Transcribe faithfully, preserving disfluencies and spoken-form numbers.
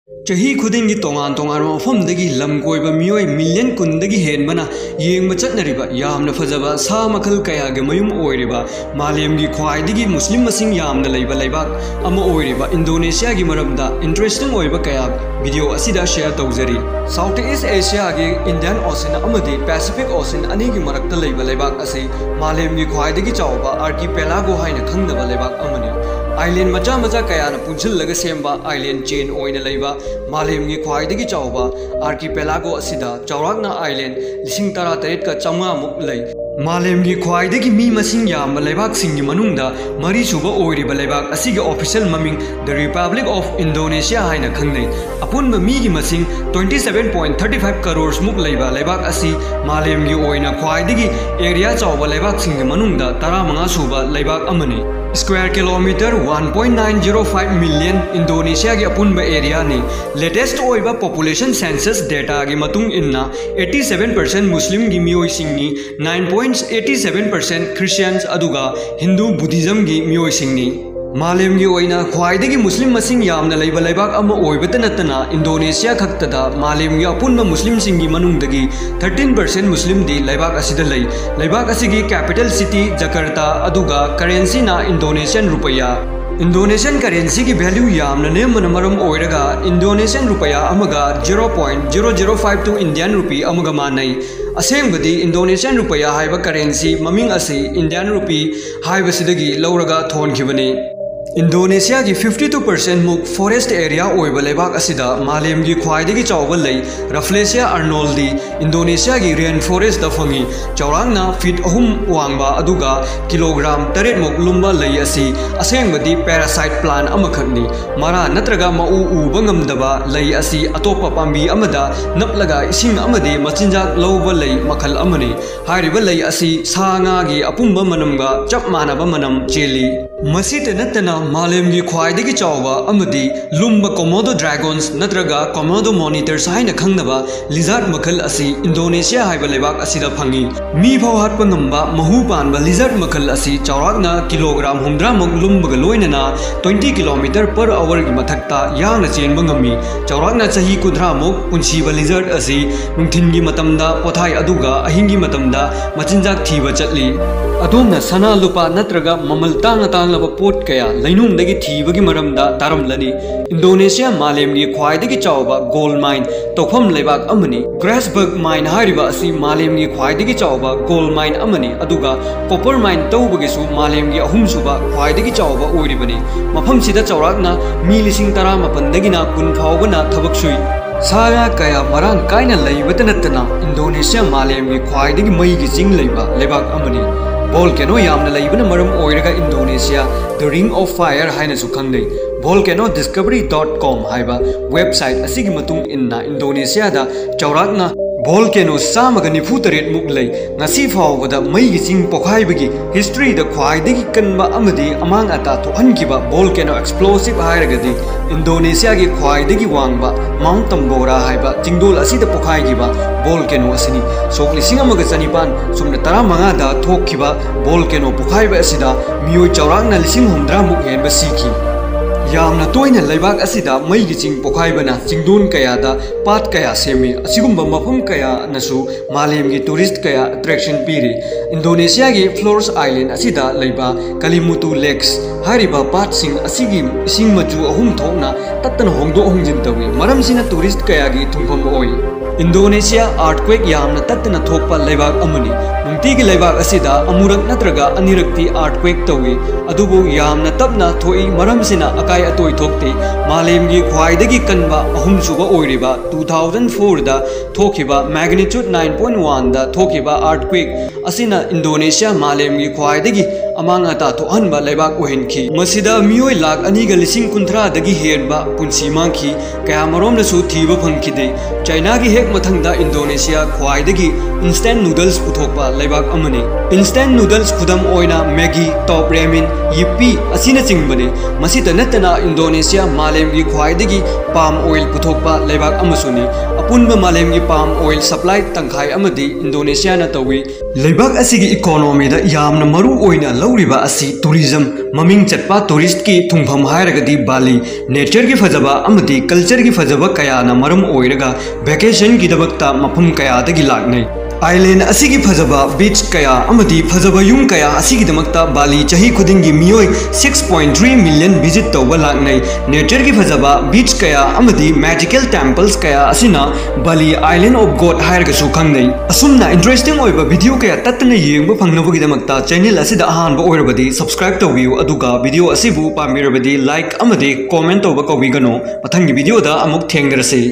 ꯆꯍꯤ ꯈꯨꯗꯤꯡꯒꯤ ꯇꯣꯉꯥꯟ ꯇꯣꯉꯥꯟꯕ ꯃꯐꯝꯗꯒꯤ ꯂꯝ ꯀꯣꯏꯕ ꯃꯤꯑꯣꯏ ꯃꯤꯂꯤꯌꯟ ꯀꯨꯟꯗꯒꯤ ꯍꯦꯟꯕꯅ ꯌꯦꯡꯕ ꯆꯠꯅꯔꯤꯕ ꯌꯥꯝꯅ ꯐꯖꯕ ꯁꯥ ꯃꯈꯜ ꯀꯌꯥꯒꯤ ꯃꯌꯨꯝ ꯑꯣꯏꯔꯤꯕ ꯃꯥꯂꯦꯝꯒꯤ ꯈ꯭ꯋꯥꯏꯗꯒꯤ ꯃꯨꯁꯂꯤꯝ ꯃꯁꯤꯡ ꯌꯥꯝꯅ ꯂꯩꯕ ꯂꯩꯕꯥꯛ ꯑꯃ ꯑꯣꯏꯔꯤꯕ ꯏꯟꯗꯣꯅꯦꯁꯤꯌꯥꯒꯤ ꯃꯔꯝꯗ ꯏꯟꯇꯔꯦꯁꯇꯤꯡ ꯑꯣꯏꯕ ꯀꯌꯥ ꯚꯤꯗꯤꯑꯣ ꯑꯁꯤꯗ ꯁꯦꯌꯔ ꯇꯧꯖꯔꯤ꯫ ꯁꯥꯎꯊ ꯏꯁ ꯑꯦꯁꯤꯌꯥꯒꯤ ꯏꯟꯗꯤꯌꯟ ꯑꯣꯁꯤꯟ ꯑꯃꯗꯤ ꯄꯦꯁꯤꯐꯤꯛ ꯑꯣꯁꯤꯟ ꯑꯅꯤꯒꯤ ꯃꯔꯛꯇ ꯂꯩꯕ ꯂꯩꯕꯥꯛ ꯑꯁꯤ ꯃꯥꯂꯦꯝꯒꯤ ꯈ꯭ꯋꯥꯏꯗꯒꯤ ꯆꯥꯎꯕ ꯑꯥꯔꯀꯤꯄꯦꯂꯥꯒꯣ ꯍꯥꯏꯅ ꯈꯪꯅꯕ ꯂꯩꯕꯥꯛ ꯑꯃꯅꯤ꯫ ꯑꯥꯏꯂꯦꯟ ꯃꯆꯥ ꯃꯆꯥ ꯀꯌꯥꯅ ꯄꯨꯟꯁꯤꯜꯂꯒ ꯁꯦꯝꯕ ꯑꯥꯏꯂꯦꯟ ꯆꯦꯟ ꯑꯣꯏꯅ ꯂꯩꯕ ꯃꯥꯂꯦꯝꯒꯤ ꯈ꯭ꯋꯥꯏꯗꯒꯤ ꯆꯥꯎꯕ ꯑꯥꯔꯀꯤꯄꯦꯂꯥꯒꯣ ꯑꯁꯤꯗ ꯆꯥꯎꯔꯥꯛꯅ ꯑꯥꯏꯂꯦꯟ ꯂꯤꯁꯤꯡ ꯇꯔꯥꯇꯔꯦꯠꯀ ꯆꯥꯝꯃꯉꯥꯃꯨꯛ ꯂꯩ꯫ ꯃꯥꯂꯦꯝꯒꯤ ꯈ꯭ꯋꯥꯏꯗꯒꯤ ꯃꯤ ꯃꯁꯤꯡ ꯌꯥꯝꯕ ꯂꯩꯕꯥꯛꯁꯤꯡꯒꯤ ꯃꯅꯨꯡꯗ ꯃꯔꯤꯁꯨꯕ ꯑꯣꯏꯔꯤꯕ ꯂꯩꯕꯥꯛ ꯑꯁꯤꯒꯤ ꯑꯣꯐꯤꯁꯤꯌꯦꯜ ꯃꯃꯤꯡ The Republic of Indonesia ꯍꯥꯏꯅ ꯈꯪꯅꯩ꯫ ꯑꯄꯨꯟꯕ ꯃꯤꯒꯤ ꯃꯁꯤꯡ twenty seven point thirty five crores ꯃꯨꯛ ꯂꯩꯕ ꯂꯩꯕꯥꯛ ꯑꯁꯤ ꯃꯥꯂꯦꯝꯒꯤ ꯑꯣꯏꯅ ꯈ꯭ꯋꯥꯏꯗꯒꯤ ꯑꯦꯔꯤꯌꯥ ꯆꯥꯎꯕ ꯂꯩꯕꯥꯛꯁꯤꯡꯒꯤ ꯃꯅꯨꯡꯗ ꯇꯔꯥꯃꯉꯥ ꯁꯨꯕ ꯂꯩꯕꯥꯛ ꯑꯃꯅꯤ꯫ Square kilometer one point nine zero five million ꯏꯟꯗꯣꯅꯦꯁꯤꯌꯥꯒꯤ ꯑꯄꯨꯟꯕ ꯑꯦꯔꯤꯌꯥꯅꯤ꯫ ꯂꯦꯇꯦꯁꯇ ꯑꯣꯏꯕ ꯄꯣꯄꯨꯂꯦꯁꯟ ꯁꯦꯟꯁꯁ ꯗꯦꯇꯥꯒꯤ ꯃꯇꯨꯡ ꯏꯟꯅ eighty seven percent ꯃꯨꯁꯂꯤꯝꯒꯤ ꯃꯤꯑꯣꯏꯁꯤꯡꯅꯤ, nine point eighty seven percent Christians ꯑꯗꯨꯒ ꯍꯤꯟꯗꯨ ꯕꯨꯙꯤꯖꯝꯒꯤ ꯃꯤꯑꯣꯏꯁꯤꯡꯅꯤ꯫ ꯃꯥꯂꯦꯝꯒꯤ ꯑꯣꯏꯅ ꯈ꯭ꯋꯥꯏꯗꯒꯤ ꯃꯨꯁꯂꯤꯝ ꯃꯁꯤꯡ ꯌꯥꯝꯅ ꯂꯩꯕ ꯂꯩꯕꯥꯛ ꯑꯃ ꯑꯣꯏꯕꯇ ꯅꯠꯇꯅ ꯏꯟꯗꯣꯅꯦꯁꯤꯌꯥ ꯈꯛꯇꯗ ꯃꯥꯂꯦꯝꯒꯤ ꯑꯄꯨꯟꯕ ꯃꯨꯁꯂꯤꯝꯁꯤꯡꯒꯤ ꯃꯅꯨꯡꯗꯒꯤ thirteen percent ꯃꯨꯁꯂꯤꯝꯗꯤ ꯂꯩꯕꯥꯛ ꯑꯁꯤꯗ ꯂꯩ꯫ ꯂꯩꯕꯥꯛ ꯑꯁꯤꯒꯤ ꯀꯦꯄꯤꯇꯦꯜ ꯁꯤꯇꯤ ꯖꯀꯔꯇꯥ ꯑꯗꯨꯒ ꯀꯔꯦꯟꯁꯤꯅ ꯏꯟꯗꯣꯅꯦꯁꯤꯌꯟ ꯔꯨꯄꯌꯥ꯫ ꯏꯟꯗꯣꯅꯦꯁꯤꯌꯟ ꯀꯔꯦꯟꯁꯤꯒꯤ ꯚꯦꯂ꯭ꯌꯨ ꯌꯥꯝꯅ ꯅꯦꯝꯕꯅ ꯃꯔꯝ ꯑꯣꯏꯔꯒ ꯏꯟꯗꯣꯅꯦꯁꯤꯌꯟ ꯔꯨꯄꯌꯥ ꯑꯃꯒ zero point zero zero five two Indian rupee ꯑꯃꯒ ꯃꯥꯟꯅꯩ꯫ ꯑꯁꯦꯡꯕꯗꯤ ꯏꯟꯗꯣꯅꯦꯁꯤꯌꯟ ꯔꯨꯄꯌꯥ ꯍꯥꯏꯕ ꯀꯔꯦꯟꯁꯤ ꯃꯃꯤꯡ ꯑꯁꯤ ꯏꯟꯗꯤꯌꯟ ꯔꯨꯄꯤ ꯍꯥꯏꯕꯁꯤꯗꯒꯤ ꯂꯧꯔꯒ ꯊꯣꯟꯈꯤꯕꯅꯤ꯫ ꯏꯟꯗꯣꯅꯦꯁꯤꯌꯥꯒꯤ fifty two percent ꯃꯨꯛ ꯐꯣꯔꯦꯁ꯭ꯠ ꯑꯦꯔꯤꯌꯥ ꯑꯣꯏꯕ ꯂꯩꯕꯥꯛ ꯑꯁꯤꯗ ꯃꯥꯂꯦꯝꯒꯤ ꯈ꯭ꯋꯥꯏꯗꯒꯤ ꯆꯥꯎꯕ ꯂꯩ, ꯔꯐ꯭ꯂꯦꯁꯤꯌꯥ ꯑꯔꯅꯣꯜꯗꯤ ꯏꯟꯗꯣꯅꯦꯁꯤꯌꯥꯒꯤ ꯔꯦꯟ ꯐꯣꯔꯦꯁ꯭ꯠꯇ ꯐꯪꯏ꯫ ꯆꯥꯎꯔꯥꯛꯅ ꯐꯤꯠ ꯑꯍꯨꯝ ꯋꯥꯡꯕ ꯑꯗꯨꯒ ꯀꯤꯂꯣꯒ꯭ꯔꯥꯝ ꯇꯔꯦꯠ ꯃꯨꯛ ꯂꯨꯝꯕ ꯂꯩ ꯑꯁꯤ ꯑꯁꯦꯡꯕꯗꯤ ꯄꯦꯔꯥꯁꯥꯏꯠ ꯄ꯭ꯂꯥꯟ ꯑꯃꯈꯛꯅꯤ꯫ ꯃꯔꯥ ꯅꯠꯇ꯭ꯔꯒ ꯃꯎ ꯎꯕ ꯉꯝꯗꯕ ꯂꯩ ꯑꯁꯤ ꯑꯇꯣꯞꯄ ꯄꯥꯝꯕꯤ ꯑꯃꯗ ꯅꯞꯂꯒ ꯏꯁꯤꯡ ꯑꯃꯗꯤ ꯃꯆꯤꯟꯖꯥꯛ ꯂꯧꯕ ꯂꯩ ꯃꯈꯜ ꯑꯃꯅꯤ꯫ ꯍꯥꯏꯔꯤꯕ ꯂꯩ ꯑꯁꯤ ꯁꯥ ꯉꯥꯒꯤ ꯑꯄꯨꯝꯕ ꯃꯅꯝꯒ ꯆꯞ ꯃꯥꯟꯅꯕ ꯃꯅꯝ ꯆꯦꯜꯂꯤ꯫ ꯃꯁꯤꯇ ꯅꯠꯇꯅ ꯃꯥꯂꯦꯝꯒꯤ ꯈ꯭ꯋꯥꯏꯗꯒꯤ ꯆꯥꯎꯕ ꯑꯃꯗꯤ ꯂꯨꯝꯕ Komodo dragons ꯅꯠꯇ꯭ꯔꯒ Komodo monitors ꯍꯥꯏꯅ ꯈꯪꯅꯕ lizard ꯃꯈꯜ ꯑꯁꯤ ꯏꯟꯗꯣꯅꯦꯁꯤꯌꯥ ꯍꯥꯏꯕ ꯂꯩꯕꯥꯛ ꯑꯁꯤꯗ ꯐꯪꯏ꯫ ꯃꯤ ꯐꯥꯎ ꯍꯥꯠꯄ ꯉꯝꯕ ꯃꯍꯨ ꯄꯥꯟꯕ lizard ꯃꯈꯜ ꯑꯁꯤ ꯆꯥꯎꯔꯥꯛꯅ ꯀꯤꯂꯣꯒ꯭ꯔꯥꯝ ꯍꯨꯝꯗ꯭ꯔꯥꯃꯨꯛ ꯂꯨꯝꯕꯒ ꯂꯣꯏꯅꯅ twenty kilometer per hour ꯒꯤ ꯃꯊꯛꯇ ꯌꯥꯡꯅ ꯆꯦꯟꯕ ꯉꯝꯃꯤ꯫ ꯆꯥꯎꯔꯥꯛꯅ ꯆꯍꯤ ꯀꯨꯟꯊ꯭ꯔꯥꯃꯨꯛ ꯄꯨꯟꯁꯤꯕ lizard ꯑꯁꯤ ꯅꯨꯡꯊꯤꯟꯒꯤ ꯃꯇꯝꯗ ꯄꯣꯊꯥꯏ, ꯑꯗꯨꯒ ꯑꯍꯤꯡꯒꯤ ꯃꯇꯝꯗ ꯃꯆꯤꯟꯖꯥꯛ ꯊꯤꯕ ꯆꯠꯂꯤ꯫ ꯑꯗꯣꯝꯅ ꯁꯅꯥ ꯂꯨꯄꯥ ꯅꯠꯇ꯭ꯔꯒ ꯃꯃꯜ ꯇꯥꯡꯅ ꯇꯥꯡꯂꯕ ꯄꯣꯠ ꯀꯌꯥ ꯂꯩꯅꯨꯡꯗꯒꯤ ꯊꯤꯕꯒꯤ ꯃꯔꯝꯗ ꯇꯥꯔꯝꯂꯅꯤ꯫ ꯏꯟꯗꯣꯅꯦꯁꯤꯌꯥ ꯃꯥꯂꯦꯝꯒꯤ ꯈ꯭ꯋꯥꯏꯗꯒꯤ ꯆꯥꯎꯕ gold mine ꯇꯧꯐꯝ ꯂꯩꯕꯥꯛ ꯑꯃꯅꯤ꯫ Grasberg mine ꯍꯥꯏꯔꯤꯕ ꯑꯁꯤ ꯃꯥꯂꯦꯝꯒꯤ ꯈ꯭ꯋꯥꯏꯗꯒꯤ ꯆꯥꯎꯕ gold mine ꯑꯃꯅꯤ, ꯑꯗꯨꯒ copper mine ꯇꯧꯕꯒꯤꯁꯨ ꯃꯥꯂꯦꯝꯒꯤ ꯑꯍꯨꯝꯁꯨꯕ ꯈ꯭ꯋꯥꯏꯗꯒꯤ ꯆꯥꯎꯕ ꯑꯣꯏꯔꯤꯕꯅꯤ꯫ ꯃꯐꯝꯁꯤꯗ ꯆꯥꯎꯔꯥꯛꯅ ꯃꯤ ꯂꯤꯁꯤꯡ ꯇꯔꯥꯃꯥꯄꯟꯗꯒꯤꯅ ꯀꯨꯟ ꯐꯥꯎꯕꯅ ꯊꯕꯛ ꯁꯨꯏ꯫ ꯁꯥ ꯉꯥ ꯀꯌꯥ ꯃꯔꯥꯡ ꯀꯥꯏꯅ ꯂꯩꯕꯇ ꯅꯠꯇꯅ ꯏꯟꯗꯣꯅꯦꯁꯤꯌꯥ ꯃꯥꯂꯦꯝꯒꯤ ꯈ꯭ꯋꯥꯏꯗꯒꯤ ꯃꯩꯒꯤ ꯆꯤꯡ ꯂꯩꯕ ꯂꯩꯕꯥꯛ ꯑꯃꯅꯤ꯫ Volcano ꯌꯥꯝꯅ ꯂꯩꯕꯅ ꯃꯔꯝ ꯑꯣꯏꯔꯒ Indonesia The Ring of Fire ꯍꯥꯏꯅꯁꯨ ꯈꯪꯅꯩ꯫ Volcano Discovery dot com ꯍꯥꯏꯕ website ꯑꯁꯤꯒꯤ ꯃꯇꯨꯡ ꯏꯟꯅ ꯏꯟꯗꯣꯅꯦꯁꯤꯌꯥꯗ ꯆꯥꯎꯔꯥꯛꯅ volcano ꯆꯥꯝꯃꯒ ꯅꯤꯐꯨ ꯇꯔꯦꯠ ꯃꯨꯛ ꯂꯩ꯫ ꯉꯁꯤ ꯐꯥꯎꯕꯗ ꯃꯩꯒꯤ ꯆꯤꯡ ꯄꯣꯈꯥꯏꯕꯒꯤ history ꯗ ꯈ꯭ꯋꯥꯏꯗꯒꯤ ꯀꯟꯕ ꯑꯃꯗꯤ ꯑꯃꯥꯡ ꯑꯇꯥ ꯊꯣꯛꯍꯟꯈꯤꯕ volcano explosive ꯍꯥꯏꯔꯒꯗꯤ ꯏꯟꯗꯣꯅꯦꯁꯤꯌꯥꯒꯤ ꯈ꯭ꯋꯥꯏꯗꯒꯤ ꯋꯥꯡꯕ Mount Tambora ꯍꯥꯏꯕ ꯆꯤꯡꯗꯣꯜ ꯑꯁꯤꯗ ꯄꯣꯈꯥꯏꯈꯤꯕ volcano ꯑꯁꯤꯅꯤ꯫ ꯁꯣꯛ ꯂꯤꯁꯤꯡ ꯑꯃꯒ ꯆꯅꯤꯄꯥꯟ ꯁꯨꯞꯅ ꯇꯔꯥꯃꯉꯥꯗ ꯊꯣꯛꯈꯤꯕ volcano ꯄꯣꯈꯥꯏꯕ ꯑꯁꯤꯗ ꯃꯤꯑꯣꯏ ꯆꯥꯎꯔꯥꯛꯅ ꯂꯤꯁꯤꯡ ꯍꯨꯝꯗ꯭ꯔꯥꯃꯨꯛ ꯍꯦꯟꯕ ꯁꯤꯈꯤ꯫ ꯌꯥꯝꯅ ꯇꯣꯏꯅ ꯂꯩꯕꯥꯛ ꯑꯁꯤꯗ ꯃꯩꯒꯤ ꯆꯤꯡ ꯄꯣꯈꯥꯏꯕꯅ ꯆꯤꯡꯗꯣꯟ ꯀꯌꯥꯗ ꯄꯥꯠ ꯀꯌꯥ ꯁꯦꯝꯃꯤ꯫ ꯑꯁꯤꯒꯨꯝꯕ ꯃꯐꯝ ꯀꯌꯥꯅꯁꯨ ꯃꯥꯂꯦꯝꯒꯤ tourist ꯀꯌꯥ attraction ꯄꯤꯔꯤ꯫ ꯏꯟꯗꯣꯅꯦꯁꯤꯌꯥꯒꯤ Flores Island ꯑꯁꯤꯗ ꯂꯩꯕ Kalimutu Lakes ꯍꯥꯏꯔꯤꯕ ꯄꯥꯠꯁꯤꯡ ꯑꯁꯤꯒꯤ ꯏꯁꯤꯡ ꯃꯆꯨ ꯑꯍꯨꯝ ꯊꯣꯛꯅ ꯇꯠꯇꯅ ꯍꯣꯡꯗꯣꯛ ꯍꯣꯡꯖꯤꯟ ꯇꯧꯏ꯫ ꯃꯔꯝꯁꯤꯅ tourist ꯀꯌꯥꯒꯤ ꯊꯨꯡꯐꯝ ꯑꯣꯏ꯫ ꯏꯟꯗꯣꯅꯦꯁꯤꯌꯥ earthquake ꯌꯥꯝꯅ ꯇꯠꯇꯅ ꯊꯣꯛꯄ ꯂꯩꯕꯥꯛ ꯑꯃꯅꯤ꯫ ꯅꯨꯡꯇꯤꯒꯤ ꯂꯩꯕꯥꯛ ꯑꯁꯤꯗ ꯑꯃꯨꯔꯛ ꯅꯠꯇ꯭ꯔꯒ ꯑꯅꯤꯔꯛꯇꯤ earthquake ꯇꯧꯏ, ꯑꯗꯨꯕꯨ ꯌꯥꯝꯅ ꯇꯞꯅ ꯊꯣꯛꯏ꯫ ꯃꯔꯝꯁꯤꯅ ꯑꯀꯥꯏ ꯑꯇꯣꯏ ꯊꯣꯛꯇꯦ꯫ ꯃꯥꯂꯦꯝꯒꯤ ꯈ꯭ꯋꯥꯏꯗꯒꯤ ꯀꯟꯕ ꯑꯍꯨꯝꯁꯨꯕ ꯑꯣꯏꯔꯤꯕ two thousand four ꯗ ꯊꯣꯛꯈꯤꯕ magnitude nine point one ꯗ ꯊꯣꯛꯈꯤꯕ earthquake ꯑꯁꯤꯅ ꯏꯟꯗꯣꯅꯦꯁꯤꯌꯥ ꯃꯥꯂꯦꯝꯒꯤ ꯈ꯭ꯋꯥꯏꯗꯒꯤ ꯑꯃꯥꯡ ꯑꯇꯥ ꯊꯣꯛꯍꯟꯕ ꯂꯩꯕꯥꯛ ꯑꯣꯏꯍꯟꯈꯤ꯫ ꯃꯁꯤꯗ ꯃꯤꯑꯣꯏ ꯂꯥꯈ ꯑꯅꯤꯒ ꯂꯤꯁꯤꯡ ꯀꯨꯟꯊ꯭ꯔꯥꯗꯒꯤ ꯍꯦꯟꯕ ꯄꯨꯟꯁꯤ ꯃꯥꯡꯈꯤ꯫ ꯀꯌꯥꯃꯔꯣꯝꯅꯁꯨ ꯊꯤꯕ ꯐꯪꯈꯤꯗꯦ꯫ ꯆꯥꯏꯅꯥꯒꯤ ꯍꯦꯛ ꯃꯊꯪꯗ ꯏꯟꯗꯣꯅꯦꯁꯤꯌꯥ ꯈ꯭ꯋꯥꯏꯗꯒꯤ instant noodles ꯄꯨꯊꯣꯛꯄ ꯂꯩꯕꯥꯛ ꯑꯃꯅꯤ꯫ Instant noodles ꯈꯨꯗꯝ ꯑꯣꯏꯅ Maggi, top ramen, Yippee ꯑꯁꯤꯅꯆꯤꯡꯕꯅꯤ꯫ ꯃꯁꯤꯇ ꯅꯠꯇꯅ ꯏꯟꯗꯣꯅꯦꯁꯤꯌꯥ ꯃꯥꯂꯦꯝꯒꯤ ꯈ꯭ꯋꯥꯏꯗꯒꯤ palm oil ꯄꯨꯊꯣꯛꯄ ꯂꯩꯕꯥꯛ ꯑꯃꯁꯨꯅꯤ꯫ ꯑꯄꯨꯟꯕ ꯃꯥꯂꯦꯝꯒꯤ palm oil supply ꯇꯪꯈꯥꯏ ꯑꯃꯗꯤ ꯏꯟꯗꯣꯅꯦꯁꯤꯌꯥꯅ ꯇꯧꯏ꯫ ꯂꯩꯕꯥꯛ ꯑꯁꯤꯒꯤ economyꯗ ꯌꯥꯝꯅ ꯃꯔꯨ ꯑꯣꯏꯅ ꯂꯧꯔꯤꯕ ꯑꯁꯤ tourism, ꯃꯃꯤꯡ ꯆꯠꯄ touristꯀꯤ ꯊꯨꯡꯐꯝ ꯍꯥꯏꯔꯒꯗꯤ ꯕꯥꯂꯤ꯫ Natureꯒꯤ ꯐꯖꯕ ꯑꯃꯗꯤ cultureꯒꯤ ꯐꯖꯕ ꯀꯌꯥꯅ ꯃꯔꯝ ꯑꯣꯏꯔꯒ vacationꯒꯤꯗꯃꯛꯇ ꯃꯐꯝ ꯀꯌꯥꯗꯒꯤ ꯂꯥꯛꯅꯩ꯫ Island ꯑꯁꯤꯒꯤ ꯐꯖꯕ beach ꯀꯌꯥ ꯑꯃꯗꯤ ꯐꯖꯕ ꯌꯨꯝ ꯀꯌꯥ ꯑꯁꯤꯒꯤꯗꯃꯛꯇ ꯕꯥꯂꯤ ꯆꯍꯤ ꯈꯨꯗꯤꯡꯒꯤ ꯃꯤꯑꯣꯏ six point three million visit ꯇꯧꯕ ꯂꯥꯛꯅꯩ꯫ Natureꯒꯤ ꯐꯖꯕ beach ꯀꯌꯥ ꯑꯃꯗꯤ magical temples ꯀꯌꯥ ꯑꯁꯤꯅ Bali Island of God ꯍꯥꯏꯔꯒꯁꯨ ꯈꯪꯅꯩ꯫ ꯑꯁꯨꯝꯅ interesting ꯑꯣꯏꯕ video ꯀꯌꯥ ꯇꯠꯇꯅ ꯌꯦꯡꯕ ꯐꯪꯅꯕꯒꯤꯗꯃꯛꯇ channel ꯑꯁꯤꯗ ꯑꯍꯥꯟꯕ ꯑꯣꯏꯔꯕꯗꯤ subscribe ꯇꯧꯕꯤꯌꯨ, ꯑꯗꯨꯒ video ꯑꯁꯤꯕꯨ ꯄꯥꯝꯕꯤꯔꯕꯗꯤ like ꯑꯃꯗꯤ comment ꯇꯧꯕ ꯀꯥꯎꯕꯤꯒꯅꯨ꯫ ꯃꯊꯪꯒꯤ videoꯗ ꯑꯃꯨꯛ ꯊꯦꯡꯅꯔꯁꯤ꯫